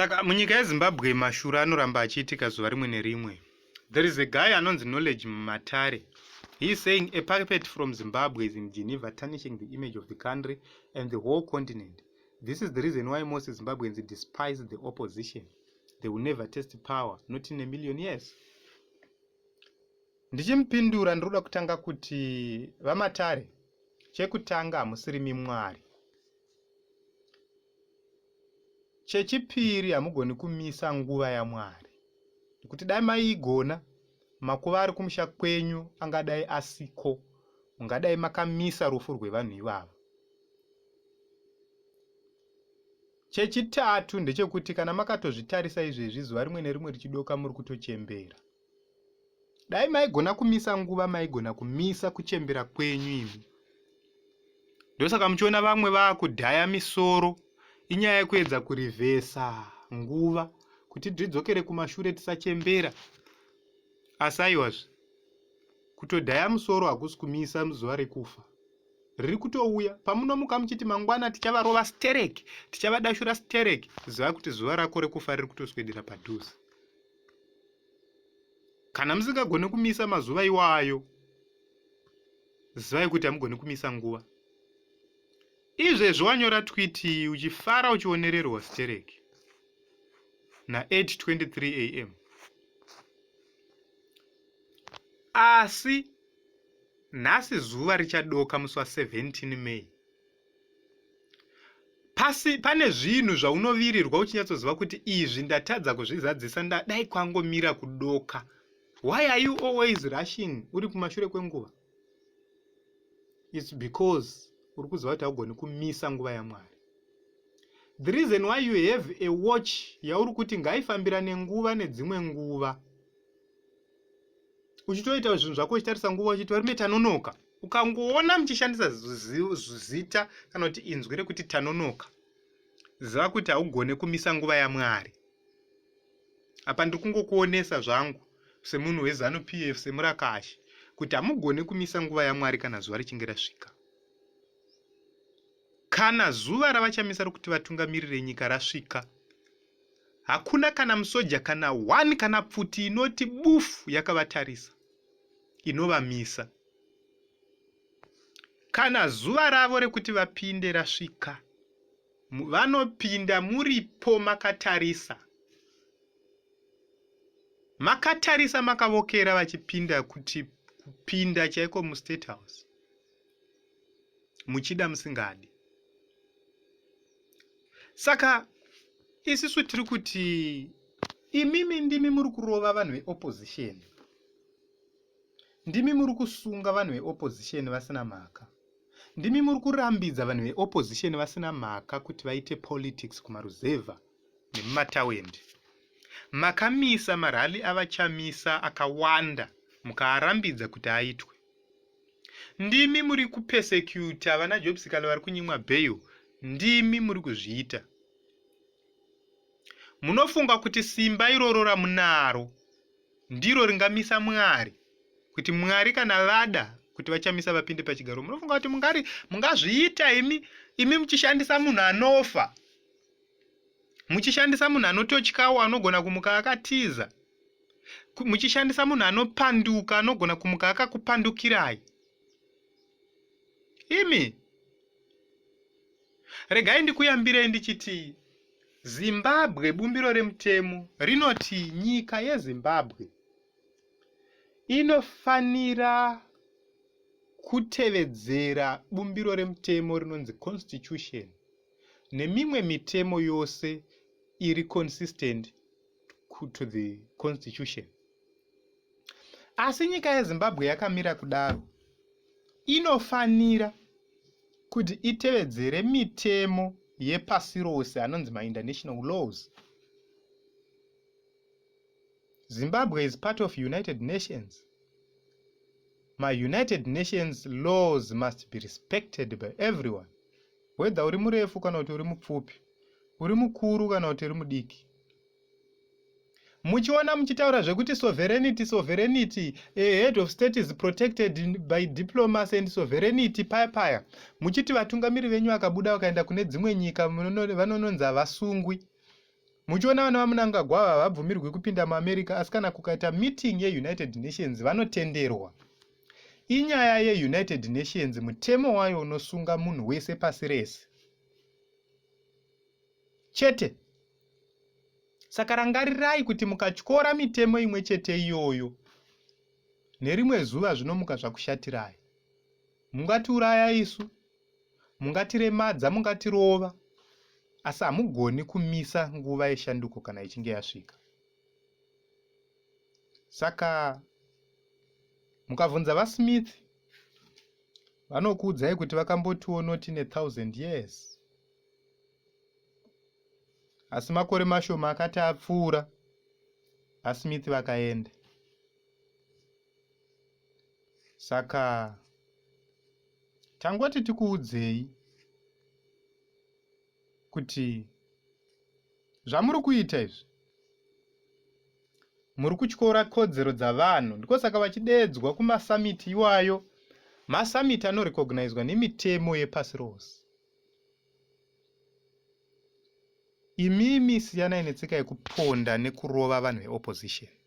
Saka munyika yeZimbabwe mashura anoramba achiitika zuva rimwe nerimwe. There is a guy anonzi Knowledge Matare. He is saying a puppet from Zimbabwe is in Geneva tarnishing the image of the country and the whole continent. This is the reason why most Zimbabweans despise the opposition. They will never test power, not in a million years. Ndichimupindura ndinoda kutanga kuti vaMatare, chekutanga hamusiri mimwari. Chechipiri hamugoni kumisa nguva yaMwari. Nekuti dai maiigona, makuva ari kumusha kwenyu angadai asiko, mungadai makamisa rufu rwevanhu ivavo. Chechitatu ndechekuti kana makatozvitarisa izvezvi zuva rimwe nerimwe richidoka muri kutochembera. Dai maigona kumisa nguva maigona kumisa kuchembera kwenyu imi. Ndosaka muchiona vamwe vaakudhaya misoro inyaya yekuedza kurivhesa nguva kuti tidzokere kumashure tisachembera. Asi aiwazve kutodhaya musoro hakusi kumisa zuva rekufa. Riri kutouya pamunomuka muchiti mangwana tichavarova stereki, tichavadashura stereki, ziva kuti zuva rako rekufa riri kutoswedera padhuze. Kana musingagone kumisa mazuva iwayo, zivai kuti hamugoni kumisa nguva. Izvezvi wanyora tweet iyi uchifara uchionererwa stereki na 8:23 am. Asi nhasi zuva richadoka musi wa 17 May. Pasi pane zvinhu zvaunovirirwa uchinyatsoziva kuti izvi ndatadza kuzvizadzisa ndadai kwangomira kudoka. Why are you always rushing uri kumashure kwenguva? It's because uri kuziva kuti haugoni kumisa nguva yaMwari. The reason why you have a watch yauri kuti ngaifambirane nguva nedzimwe nguva uchitoita zvinhu zvako uchitarisa nguva uchiti varume tanonoka ukangoona muchishandisa zita kana kuti inzwi rekuti tanonoka ziva kuti haugone kumisa nguva yamwari apa ndiri kungokuonesa zvangu semunhu wezanu p f semurakashi kuti hamugone kumisa nguva yamwari kana zuva richinge rasvika kana zuva ravachamisa rokuti vatungamirire nyika rasvika Hakuna kana musoja kana one kana pfuti inoti bufu yakavatarisa inovamisa. Kana zuva ravo rekuti vapinde rasvika, vanopinda muripo makatarisa. Makatarisa makavokera vachipinda kuti kupinda chaiko mustate house. Muchida musingadi. Saka isisu tiri kuti imimi ndimi muri kurova vanhu veopposition, ndimi muri kusunga vanhu veopposition vasina mhaka, ndimi muri kurambidza vanhu veopposition vasina mhaka kuti vaite politics kumaruzevha nemumatawendi. Makamisa marally avachamisa akawanda mukaarambidza kuti aitwe. Ndimi muri kupersecuta vana Job Sikhala vari kunyimwa bail, ndimi muri kuzviita. Munofunga kuti simba iroro ramunaro ndiro ringamisa Mwari kuti Mwari kana vada kuti vachamisa vapinde pachigaro munofunga kuti mungari mungazviita imi imi muchishandisa munhu anofa muchishandisa munhu anototyawo anogona kumuka akatiza muchishandisa munhu anopanduka anogona kumuka akakupandukirai imi regai ndikuyambirei ndichiti zimbabwe bumbiro remutemo rinoti nyika yezimbabwe inofanira kutevedzera bumbiro remutemo rinonzi constitution nemimwe mitemo yose iri consistent to the constitution. Asi nyika yeZimbabwe yakamira kudaro inofanira kuti itevedzere mitemo yepasi rose anonzi mainternational laws. Zimbabwe is part of United Nations. MaUnited Nations laws must be respected by everyone. Whether uri murefu kana kuti uri mupfupi, uri mukuru kana kuti uri mudiki. Muchiona muchitaura zvekuti sovereignty, sovereignty, a head of state is protected by diplomacy and sovereignty paya paya. Muchiti vatungamiri venyu vakabuda vakaenda kune dzimwe nyika vanononzi havasungwi. Muchiona vana vaMnangagwa ava havabvumirwi kupinda muAmerica asi kana kukaita meeting yeUnited Nations vanotenderwa. Inyaya yeUnited Nations mutemo wayo unosunga munhu wese pasi rese. Chete. Saka rangarirai kuti mukatyora mitemo imwe chete iyoyo nerimwe zuva zvinomuka zvakushatirai. Mungatiuraya isu, mungatiremadza, mungatirova, asi hamugoni kumisa nguva yeshanduko kana ichinge yasvika. Saka mukabvunza VaSmith vanokuudzai kuti vakambotiwo not in a thousand years. Asi makore mashoma akati apfuura, VaSmith vakaenda. Saka tangoti tikuudzei kuti zvamuri kuita izvi muri kutyora kodzero dzavanhu ndiko saka vachideedzwa kumasamiti iwayo masamiti anorecognizwa nemitemo yepasi rose imimi siyanai netsika yekuponda nekurova vanhu veopposition.